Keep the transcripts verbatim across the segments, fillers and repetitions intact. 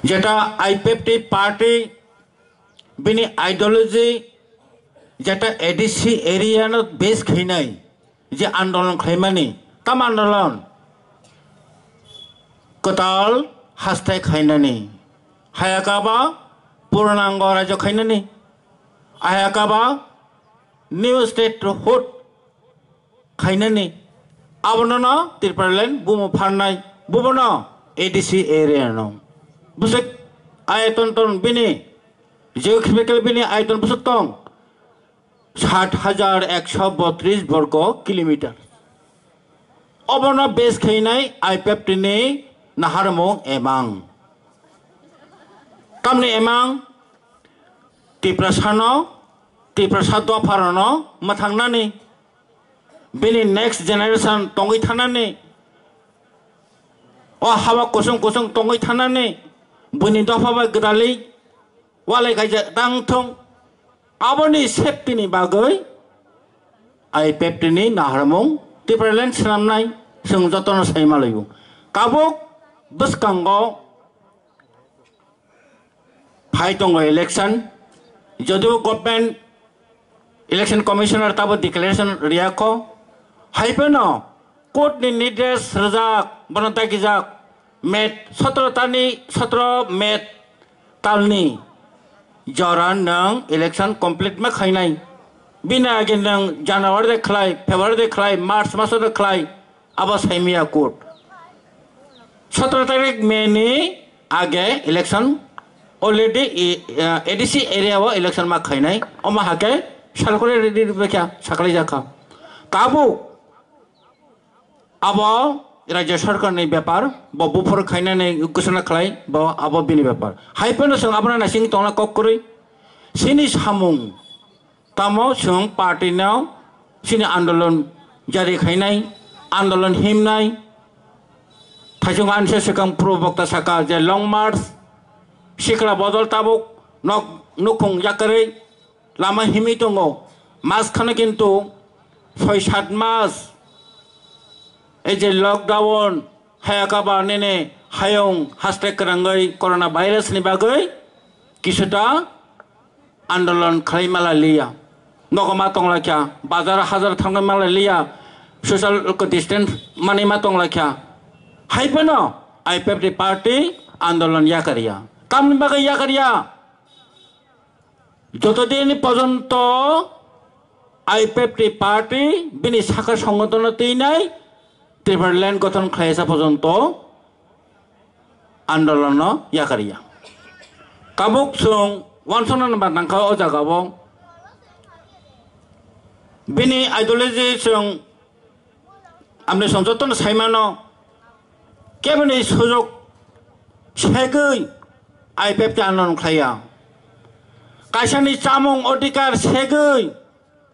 Jeta I P F T party bini ideology jeta A D C area no base khainai je andolon khlaimani tam andolon kwtal hastai khainani hayakaba purnango rajo khainani hayakaba new statehood khainani abono no Tipraland bumo pharnai bubono A D C area no bwswk ayoton ton bini geographical bini ayoton bwswk tong sat hajar ekso botris borgo kilometer obono base khainai I P F T ni naharmung emang tamni emang Tiprasano Tiprasa dopharano mwthangnani bini next generation tongwi thanani o haba kusung kusung tongwi thanani buini dopha bai gwdalwi walai kaijak tang thung aboni safety ni bagwi I P F T ni naharmung Tipraland swnamnai chwng jotono sai malaio tabuk bwskango phai tongo election, jodio government election commissioner tabo declaration riyakho, hai phano court ni nirdesh rwjak bono dagijak May sotro tani sotro May talni jora nwng election complete ma khainai, bini age nwng January de khlai, February de khlai, March maso de khlai, abo saimia court. Sotro tarik May ni age election already i- uh, A D C area o election ma khainai omo hake sarkore ready rwkha saklai jakha tabuk abo rajya sarkar ni bepar bo buphur khainani kusana khlai bo abo bini bepar hai phano chwng abono naising tongna kok kwrwi chini samung Tamo chwng party no chini andolon jari khainai, andolon himnai. Thaisung anse swkang pro bokta saka je long march, sikla bodol tabuk nok nukhung yakarwi lama himwi tongo. Mas khano kintu soi sat mas ei je lockdown hayakaba nini hayung haste kwrwngwi corona virus ni bagwi kisuta andolon khlai mala liya, nogo ma tongla kya, bazar hazar thangwi mala liya, social distance mani ma tongla kya, hai phano I P F T party andolon yakar ya, tamni bagwi yakar ya, joto din porjonto I P F T party bini sakha songotono twinai Tipraland gothon khlaisa porjonto andolonno yakariya. Tabuk chwng wansukna nangkha o jagao bini ideology chwng amni chwng jotono saimano keboni sujok segwi I P F T andolon khlaiya. Kaisani chamung odhikar segwi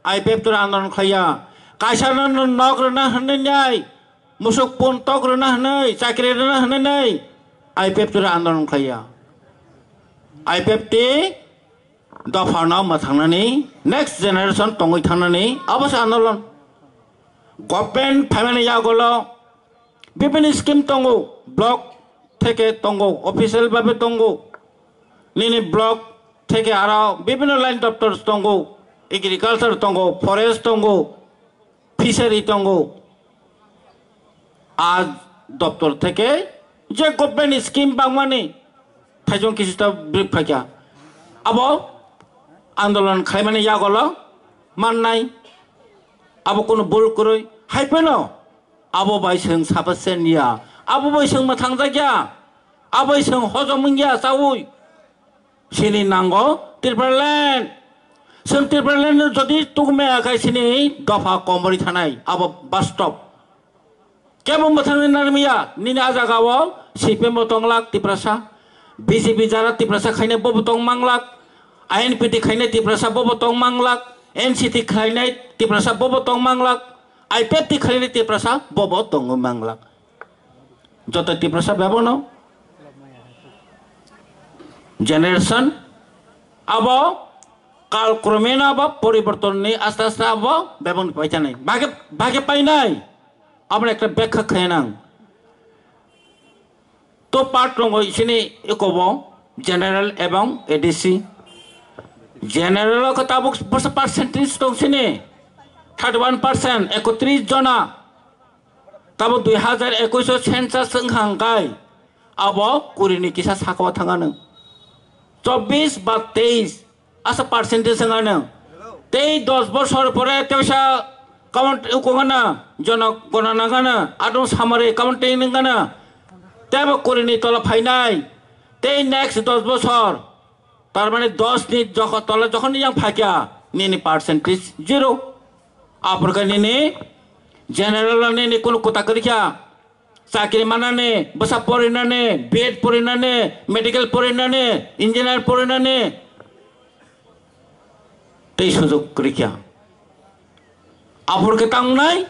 I P F T andolon khlaiya. Kaisa no nok rwna hwnwi nai, musuk pun tok rwna hwnwi, chakri rwna hwnwi nai, I P F T andolon khlaiya. I P F T dophano mwthangnani, next generation tongwi thangnani, abo se andolon. Government phaimani yagolo bibini scheme tongo, block theke tongo, official babe tongo, nini block theke aro bibino line doptor tongo, agriculture tongo, forest tongo, fishery tongo. A doptor theke je government scheme bangmani thaijong kisuta bwrwi phaikha. Abo andolon khlaimani yagolo mannai. Abo kunu bul kwrwi hai phano abo bai chwng sabasen ya, abo bai chwng mwthangjakya, abo bai chwng hojom wngya chaui. Chini nango Tipraland. Chwng Tipraland no jodi tugmaya khai chini dopha komorwi thanai, abo bastop. Kebo mwthangwi narwkya, nini a jagao C P M bo tonglak Tiprasa, B J P jara Tiprasa khainai bobo tong manglak, I N P T khainai Tiprasa bobo tong manglak, N C T khainai Tiprasa bobo tong manglak, I P F T khainai Tiprasa bobo tongwi manglak. Joto Tiprasa bebono generation abo kal kromeno abo poribortonni aste aste abo beboni paichanai. Bage, bage painai. Aboni ekta bekha khainang. part tongo sini eko bo general ebong A D C. General o khe tabuk bwsa percentage tong sini thirty one percent, ekotris jona. Tabuk dui hazar ekwis o census wngkha hwnkhe abo kuri ni kisa saka o thangano. Chobbish ba teis asa percentage wngkha nang. Tei dos bosor pore tebsa count ukungana, jono gonana gana, adung samari counting nangana. Tebo kuri ni tola phainai. Tei next dos bosor, tar mane dos ni jokho-, tola jokhon yang phaikya, nini percentage zero. Aporkhe nini general nini kunu kota kwrwikha. Chakri manani, bwsa porinani, B Ed porinani, medical porinani, engineer porinani, tei sujuk kwrwikha. Aphur khe tangnai,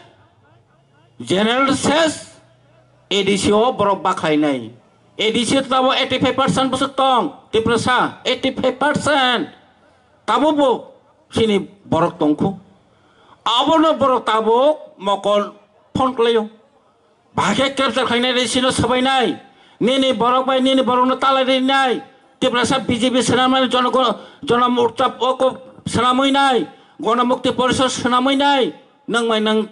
general ses, A D C o borok bakhlainai. A D C o tabo eighty five percent bwswk tong, Tiprasa, eighty five percent. Tabo bo sini borok tongkhu. Abono borok tabuk mokol phone khlaio. Bahai khe capture khlainai rwi sino swbainai. Nini borok bai nini borokno talai rinai. Tiprasa B J P swnamnani jono-, jonomukta oko swnamwi nai. Gonomukti Porishod swnamwi nai. Nwng mai nwng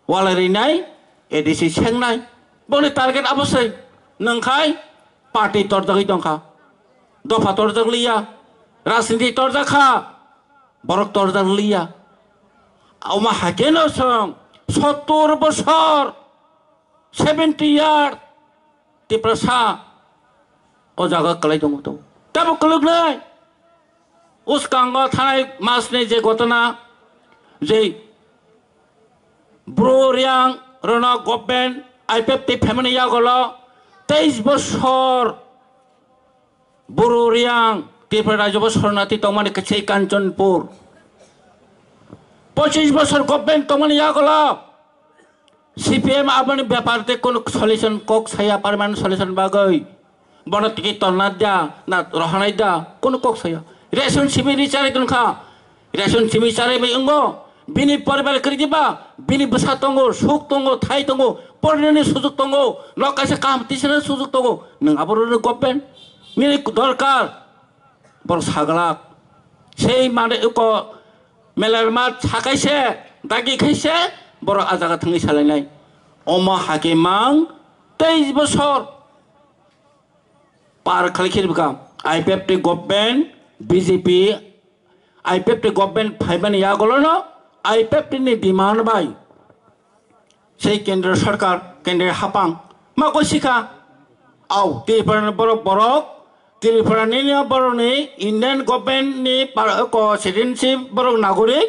walai rinai, A D C sengnai. Boni target abo se. Nwng khai party torjagwi tongkha. Dopha torjak liya. Rajniti torjak kha. Borok torjak liya. Omo hakeno chwng sottor bosor, seventy year, Tiprasa o jaga kwlai tongo to. Tabo kwlwknai. Uskango thanai masni je gotona, je Bru Reang rono government I P F T phaimani yagolo teis bosor Bru Reang Tripura rajyo bo sornati tongmani kwchai Kanchanpur. Pochis bosor government tongmani yagolo C P M aboni bepar tei kunu solution kok saya, permanent solution bagwi. Bono tiki torna da, na rohanai da, kunu kok saya. Ration simi ri chari tongkha. Ration simi chari bai wngo. Bini poribar kwrwi diba, bini bwsa tongo, suk tongo, thai tongo, porinani sujuk tongo, nok kaisa kaham tisana sujuk tongo. Nwng abo rwrwk government. Nini dorkar. Borok saglak. Sei mane uko melarma sakai se, dagi khai se, borok a jaga thangwi salainai. Omo hakhe mang teis bosor par khalai khe rwkha. I P F T government, B J P, I P F T government phaimani yagolono I P F T ni demand bai. Sei kendro sarkar, kendro hapang ma koi sikha. Au, Tripura ni borok, borok, Tripura ni borok ni Indian government ni par-, ko citizenship borok nagorik.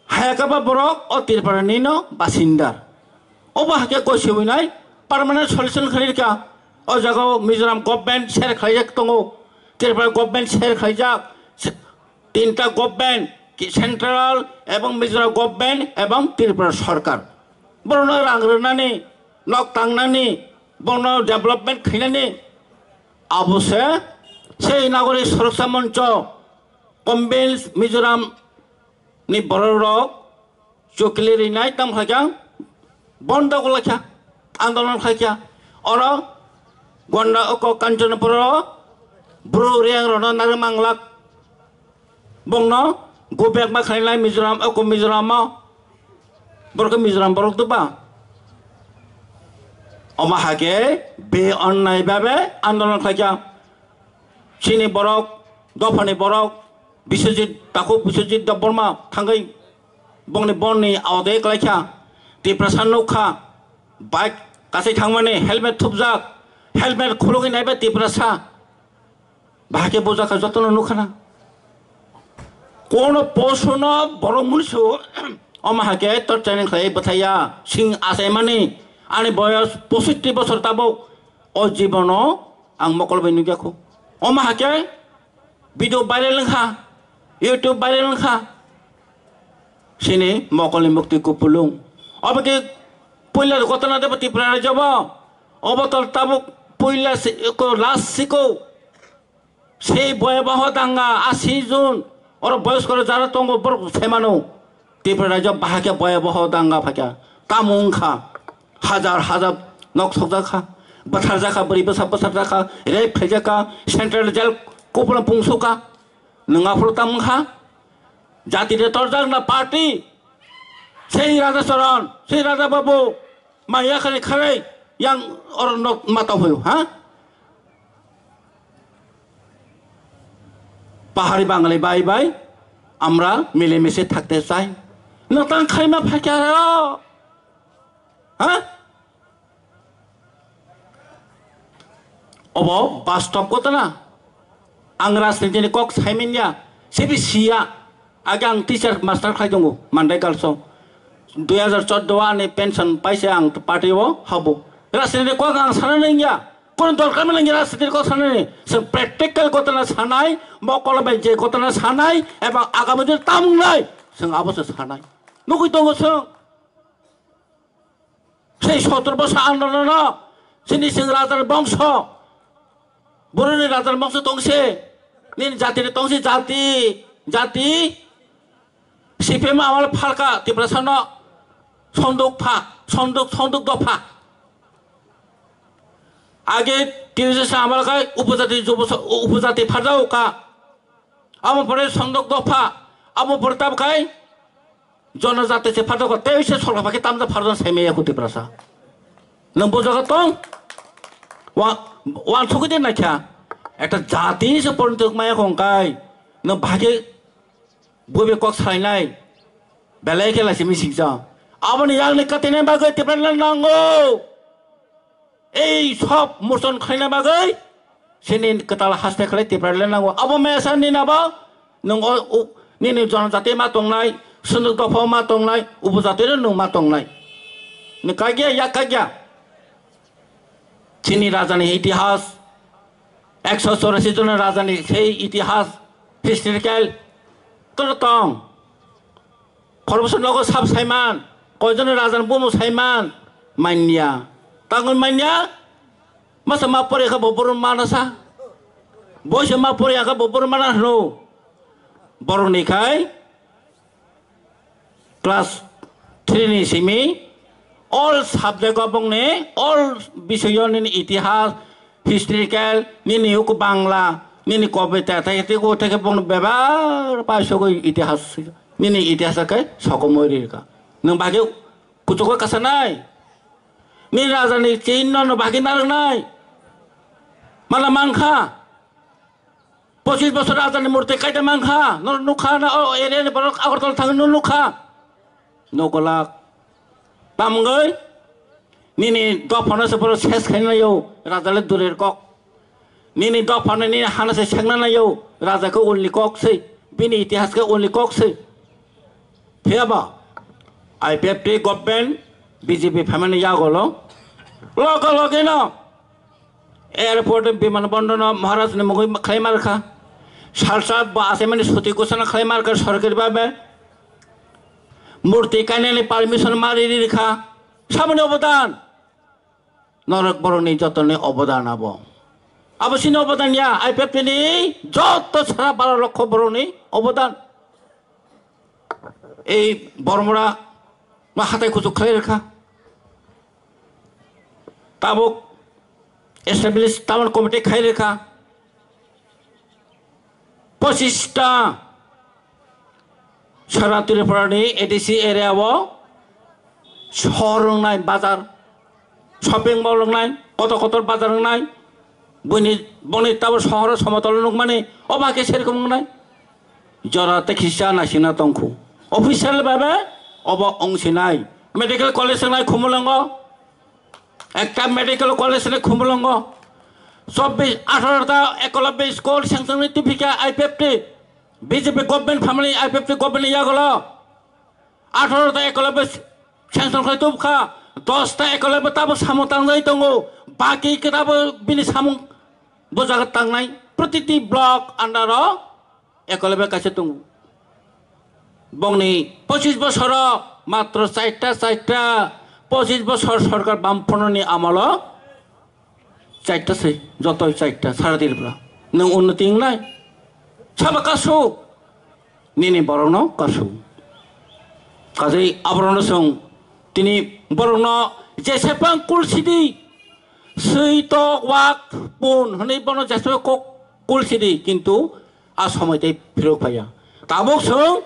Hayakaba borok o Tripura ni no basinda. Obo hakhe koi siwinai permanent solution khlai rikha. O jaga o Mizoram government share khlaijak tongo, Tripura government share khlaijak. Tinta government, ki central ebong Mizoram government ebong Tripura sarkar. Borokno rang rwnani, nok tangnani, borokno development khainani. Abo se, sei Nagorik Suraksa Moncho, convince Mizoram ni bororok chukli rinai tam khlaikha, bondo khlaikha, andolon khlaikha. Oro Gonda oko Kanchanpur o Bru Reang rono narwk manglak. Bongno go back ma khlainai Mizoram, oko Mizoram o. Borok Mizoram borok duba. Omo hakhe be onnai babe andolon khlaikha. Chini borok, dophani borok, Biswajit, takhuk Biswajit Debbarma thangwi bongni bonni aodai klaikha. Tiprasa nukha, bike kasai thangmani helmet thupjak, helmet khulugwi naibe Tiprasa. Bahake bujaka jotono nukhana. Kono posuno borok munisu omo hake tor training khlai bwthaiya sing achaimani ani boyos poisotti bosor tabuk o jibono ang mokol bai nukya khu. Omo hake video viral wngkha, YouTube viral wngkha. Sini mokolni mukti kupulung. Obo khe puila gotona debo Tripura rajyo bo. Obo tol tabuk puila si-, ko last siko. Sei boyabaho danga asi June. Oro boyosko jara tongo borok semano. Tripura rajyo bahake boyabaho danga phakya. Tamo wngkha. Hajar hajar nok sokjak kha, bwtharjak kha, bwrwi bwsa bwtharjak kha, rape khaijak kha, central jail kupulung pungsuk kha. Nwng aphuru tamo wngkha? Jati de torjak na party? Sei Raja Charan, sei Raja Babu, maya khani kharwi yang oro nok mata hoyo, ha? পাহাড়ি বাঙালি ভাই ভাই, আমরা মিলেমিশে থাকতে চাই। Nwng tang khaima phaikha ro? Ha? Obo bastob ghotona. Ang rajniti ni kok saimanya, sibi siya. Age ang teacher master khlai tongo, Mandai Girls o. Dui hajar chordo o ani pension paise ang party o habo. Rajniti ni kok ang sana nangya. Kono dorkar ma nangya rajniti ni kok sana ni. Chwng practical ghotona sanai, mokol bai je ghotona sanai, ebong agami din tamung nai. Chwng abo se sanai. Nugui tongo chwng. Sei sottor bosor andolono chini chwng rajar bongso, boroni rajar bongso tongse, nini jatini tongse jati, jati, C P M amalo phalka Tiprasano sonduk pha, sonduk, sonduk dopha. Age tini se amalo khai upojati jubo, upojati pharjao ka. Amo pore sondok dopha, amo pore tabkhai jonojati se pharjak, tei se sorkar phaikhe tamjak pharjak saimaya kho Tiprasa. Nwng bujagwi tong? Wa-, wansugwi de naikha. Ekta jati se poritok maya kho wngkai. Nwng bahai khe boibe kok salainai. Belai khe laisimi sikjak. Aboni yakni katinai bagwi Tiprasa nango. Ei sob mochon khlaina bagwi chini kwtal haste khlai Tiprasa le nango. Abo mesa nini abo nwng o, o, nini jonojati ma tongnai, sunduk dopha ma tongnai, upojati no nwng ma tongnai. Nwng kagya, yak kagya. Chini rajani itihas, ekso chorasi jon rajani sei itihas, historical, kono tong. Khoroksa nogo sab saiman, koijon rajan bumo saiman, manya. Tangon manya, masa ma pore kha bo boron mana sa. Boise ma pore kha bo boron mana hno. Boroni khai class three ni simi all subject o bongni all bisoyo nini itihas, historical, nini uku Bangla, nini kobita, tei tei ko tei bong bebar pa sogoi itihas, nini itihas kai sokomoi rirka. Nang bagi kuchuk kasanai. Nini raja ni chin no no bagi narang nai. Mala mangkha. Pochis bosor raja ni murti kaida mangkha. No nukha na o area ni borok Agartala thang no nukha. No golak. Tamgoi, nini dophano se borok ses khaina naio, raja le durer kok. Nini dophano nini hana se sengna naio, raja khe ulni kok se, bini itihas khe ulni kok se. Phiyaba, I P F T government, B J P phaimani yagolo, logo logi no, airport, biman bondor no Maharaj ni mungwi khlai ma rwkha. Salsa bo achaimani suti gosana khlai ma rwkha sorkari babe. Murti kainani permission ma ri ri rwkha. Saboni obodan? Norok borokni jotoni obodan abo. Abo chini obodan ya, I P F T ni joto sara baro lokho borokni obodan. Ei Bormora ma hatai kuchuk khlai rwkha. Tabuk establish town committee khai rwkha. Pochista sara Tripura ni A D C area o sohor wngnai bazar, shopping mall wngnai, kotor kotor bazar wngnai, boni boni tabuk sohor somotol nukmani oba khe serkom wngnai. Jora tei kisa naisingna tongkhu. Official bhabe obo wngsinai. Medical college wngnai Khumulwngo. Ekta medical college wngnai Khumulwngo. Chobbish, atharo ta ekolobboi school sanction ni tubikha I P F T. B J P government phamani I P F T government ni yagolo. Atharo ta ekolobboi sanction khlai tubkha. Dos ta ekolobboi tabuk samung tangjai tongo. Baki khe tabuk bini samung bo jaga tangnai. Protiti block under o Ekolobe kaisa tongo. Bongni pochis bosoro matro chaita, chaita, pochis bosor sorkar Bamfront ni amolo chaita se, jotoi chaita, sara Tripura. Nwng unnoti wngnai? Sabo kasu, nini borokno kasu. Kajai aborokno chwng tini borokno jesepang kulsidi, Swi tok wak pun hwnwi bono jeswe kok kul sidi, kintu a somoi tei phirok phaiya. Tabuk chwng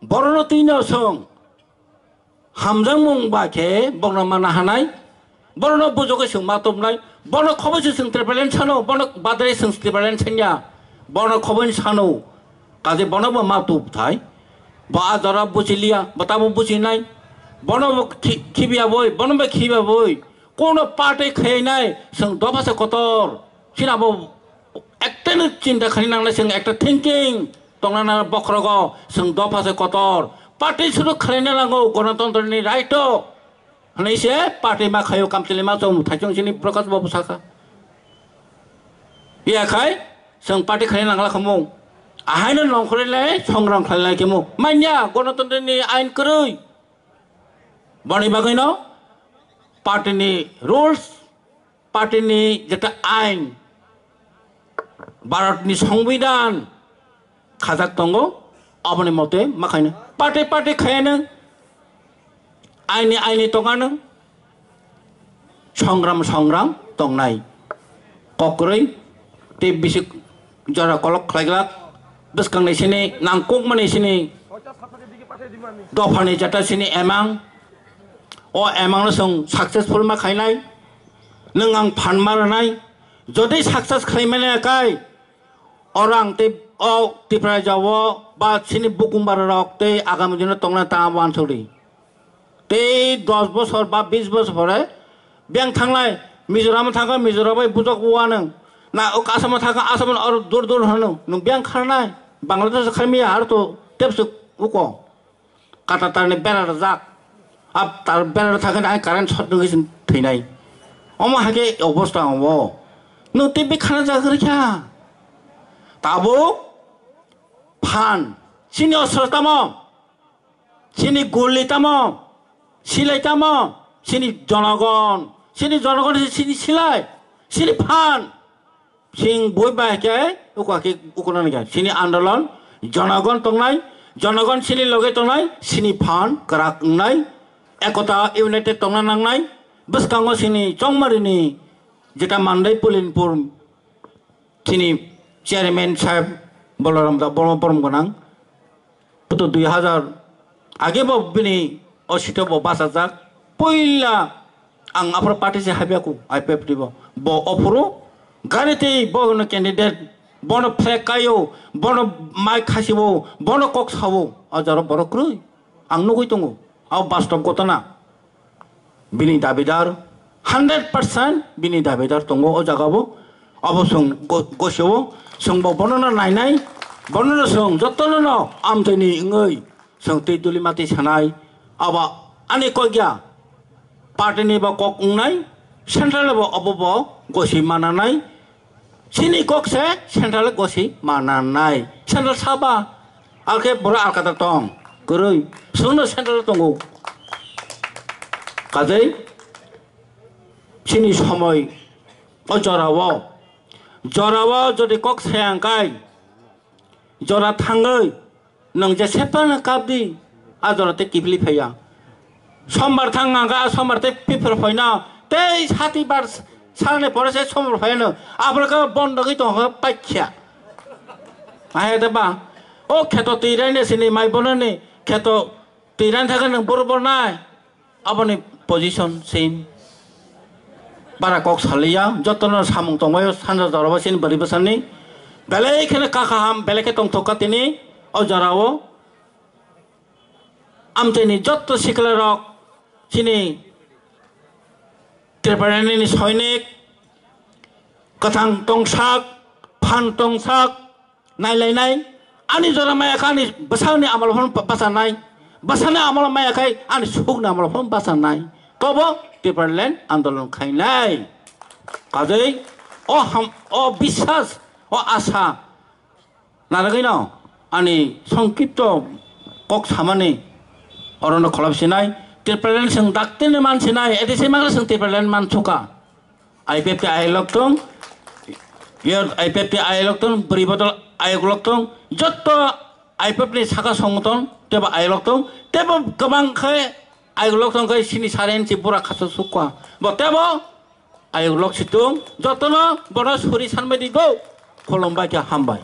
borokno twino chwng hamjakmung ba khe bono mana hanai, bono bujogwi chwng ma topnai, bono khoboi se chwng Tipraland sano, bono badre chwng Tipraland sanya, bono khoboi sano, kaje bono bo ma tup thai, bo a jora buchiliya, bo tabo buchinai, bono bo khi-, khibiya boi, bono bo khibiya boi, kono party khainai, chwng dopha se kotor, chini abo ekta no chinta khani nangnai, chwng ekta thinking tongna na bokhorogo, chwng dopha se kotor, party suru khalaina nango, gonotontro ni right o, hwnwi se party ma khaio, kamchwlwi ma chong, thaichung chini Prakash Babu sakha. Iya khai, chwng party khaina nangla khamung, ahaino nongkhorwi lai, songram khlai lai khemo, manya gonotontro ni ain kwrwi, boni bagwino party ni rules, party ni jeta ain, Bharat ni Songbidan khajak tongo, aboni mote ma khaino. Party, party khaino, aini, aini tongano, songram, songram tongnai. Kokroi tei bisi jora kolok khlaiglak, bwskangni sini nangkukmani sini dophani jeta sini emang, o emangno chwng successful ma khainai, nwng ang phan ma rwnai, jodi success khlaimani akai, orang tei o Tipra jao ba sini bukum bararok tei agami dino tongna ta wansukdi. Tei dos bosor ba bis bosor pore beng thanglai, Mizoram thangkha, Mizoram bai bujok uanung. Na o Assam thangkha, Assam oro dur dur hanu. Nung beng kharnai, Bangladesh kharmi har to tepsuk uko. Kata tarni bera rajak. Ab tar bera thangkha, ai current short nungwi sin thwinai. Omo hake obostha omo. Nung tei bi khana jagrikha. Tabuk phan. Sini osro tamo. Chini guli tamo, silai tamo, chini jonogon, chini jonogon se chini silai, chini phan, sing boi bai khe, uko khe, uko nang khe, chini andolon, jonogon tongnai, jonogon chini loge tongnai, chini phan, kwrak wngnai, ekota united tongna nangnai, bwskango chini chongmarini jeta mandai Pulinpur, chini chairman saheb Balaram da borom borom gwnang. Puto dui hazar age bo bini o seat o bo bachajak. Poila ang aphuru party se habyaku I P F T bo. Bo ophuru gari tei bo no candidate, bono flag kaio, bono mic khasibo, bono kok sao, o jaro borok kwrwi. Ang nugwi tongo. Abo bastob ghotona. Bini dabidar, hundred percent bini dabidar tongo o jaga bo. Abo chwng go-, gosio, chwng bo bono no nainai, bono no chwng jotono no amtwini wngwi chwng twi duli matwi sanai. Abo ani kok ya, party ni bo kok wngnai, central bo obo bo gosi mananai. Chini kok se central gosi mananai. Central saba, alke boro alkata tong, kwrwi, chwngno central tongo. Kajai, chini somoi o jorao, jorao jodi kok sayang kai, jora thangwi, nwng je sephano kapdi, a jora tei kiphilwi phaiya. Sombar thang nangkha, a sombar tei phifr phaino, tei sati bar salni pore se sombar phaino, aphuru khe bondogwi tongkha paikha. Ahai de ba, o kheto twi raini sini mai bonani, kheto twi raini thangkhe nwng bor bor nai. Aboni position same. Bara kok saliya, jotono samung tongbaio, sanja jorabo sini bari bwsani. Belai kheno kha kaham, belai khe tongthok kha tini o jorao. Amchaini jotto sikla rok, chini Tripurani ni soinik, kwthang tongsak, phan tongsak, nailainai, ani jora maya kha ani bwsakni amalo phano bachanai, bwsakni amalo maya khai ani sukni amalo phano bachanai, tobo Tipraland andolon khainai. Kajai o ham, o biswas, o asa naragwino ani songkipto kok samani orono kholop sinai, Tipraland seng daktini man sinai, ete se mangla seng Tipraland man suka. I P F T ayok lok tong, yor I P F T ayok lok tong, bwrwi bodol ayok lok tong, jotto I P F T ni saka songwtong tebo ayok lok tong, tebo kwbang khe ayok lok tong khe sini saren si bura khasu sukha. Bo tebo Ayuk lok situng jotono bono suri sanbai di go. Khulumbai khe hambai.